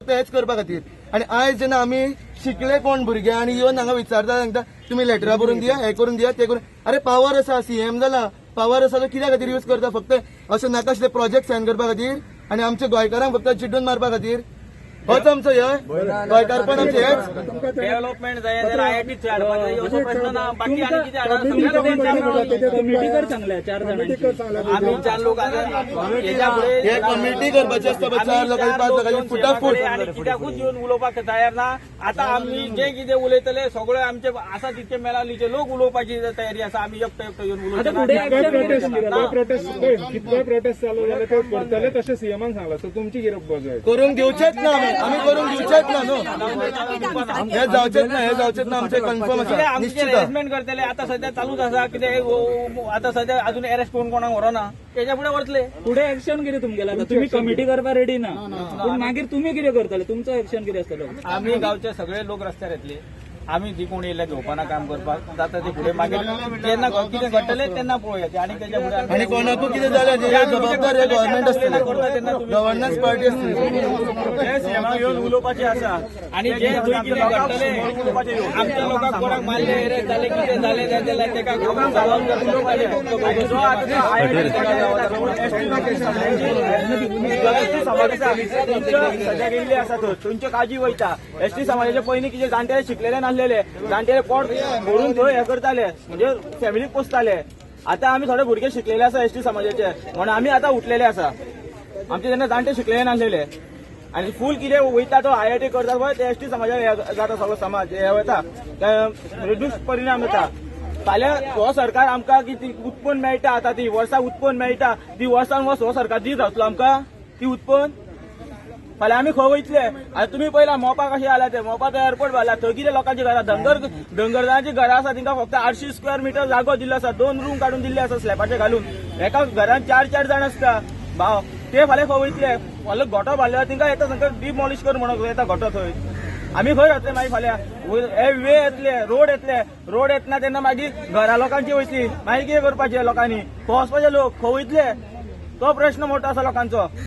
हेच करपा खातीर. आनी आयज जेन्ना आमी शिकले कोण भुरगे आनी येवन हांगा विचारता, सांगता तुमी लेटरां बरोवन दिया, हें करून दिया, तें करून. अरे, पावर आसा, सीएम जाला, पावर आसा तो कित्या खातीर यूज करता? फक्त अशें नाका आशिल्ले प्रोजेक्ट सायन करपा खातीर आनी आमच्या गोंयकारांक फक्त चिड्डून मारपा खातीर. होच आमचो हे गोंयकारपण आमचें हेच. डेव्हलपमेंट जाय जाल्यार आयआयटी हाडपाक जाय असो प्रश्न ना. बाकी आनी कितें हाडा. कमिटी कर सांगल्या चार जाणांची. आमी चार लोक आता हेच्या फुडें हे कमिटी करपाची आसता पळय, चार लोकांची, पांच लोकांची, फुटाफूट. आनी कित्याकूच येवन उलोवपाक तयार ना. आता आमी जे कितें उलयतले सगळे आमचे आसा तितके मेलावलीचे लोक उलोवपाची तयारी आसा. आमी एकटो एकटो येवन आता फुडें उलोवचे. ऍक्शन प्रोटेस्ट कितें? कितलोय प्रोटेस्ट, कितलोय प्रोटेस्ट चालू जाल्यार ते करतले तशें सीएमान सांगला. सो तुमची कितें बजय? करून घेवचेच ना आमी. आमी करून घेवचेच ना. न्हू, हे जावचेच ना, हे जावचेच ना. आमचें कन्फर्म कितें आसा. आमचे निश्चित आसा. अरेस्टमेंट करतले. आता सध्या चालूच आसा. कितें आता सध्या अजून अरेस्ट करून कोणाक व्हरोना, तेच्या फुडें व्हरतले. फुडें ऍक्शन कितें तुमगेलें? आता तुम्ही कमिटी करपाक रेडी ना, पूण मागीर तुमी कितें करतले? तुमचो ऍक्शन कितें आसतलो? आमी गांवचे सगळे लोक रस्त्यार येतले. आमी जी कोण येयल्या घेवपाना काम करपाक जाता ते फुडें मागीर जेन्ना कितें घडटलें तेन्ना पळोवया ते. आनी तेच्या फुडें आनी कोणाकूय कितें जालें, जे जबाबदार हे गव्हर्नमेंट आसतले, गव्हर्नन्स पार्टी आसतली. सीएमाक येवन उलोवपाचें आसा आनी जे थंय कितें घडटलें, आमच्या लोकांक कोणाक मारले, अरेस्ट जाले, कितें जालें जाल्यार तेका उलोवपाचें. जो आतां एसटी समाजाचा सध्या गेल्ली आसा थंय थंयच्यो काजी वयता. एसटी समाजाचे पयलीं कितें जाणटेले शिकलेले नासलेले, जाणटेले पोट भरून थंय हे करताले, म्हणजे फॅमिलीक पोसताले. आता आमी थोडे भुरगे शिकलेले आसा एसटी समाजाचे, म्हणून आमी आतां उठलेले आसा. आमचे तेन्ना जाणटे शिकलेले नासलेले आनी फूल कितें वयता तो आयआयटी करता पळय, ते एसटी समाजाक हे जाता, सगळो समाज हे वता, ते दुश्परिणाम जाता. फाल्यां हो सरकार आमकां कितें उत्पन्न मेळटा, आतां ती वर्साक उत्पन्न मेळटा, ती वर्सान वर्स हो सरकार दीत रावतलो आमकां ती उत्पन्न? फाल्यां आमी खंय वयतले? आनी तुमी पळयला मोपा कशें जालां तें. मोपा तो एअरपोर्ट बांदला, थंय कितें लोकांची घरां, धंगर धंगरांची घरां आसा, तांकां फक्त 800 स्क्वेअर मिटर जागो दिल्लो आसा. दोन रूम काडून दिल्ले आसा स्लॅबाचे घालून. एका घरान चार चार जाण आसता भाव. ते फाल्यां खंय वयतले? फाल्यां गोठो बांदले तांकां येता, तांकां डिमॉलिश कर म्हणून येता गोठो थंय. आमी खंय रावतले मागीर फाल्यां? हे वे येतले, रोड येतले. रोड येतना तेन्ना मागीर घरा लोकांची वयतली. मागीर कितें करपाचें लोकांनी? खंय वचपाचे लोक? खंय वयतले? तो प्रश्न मोठो आसा लोकांचो.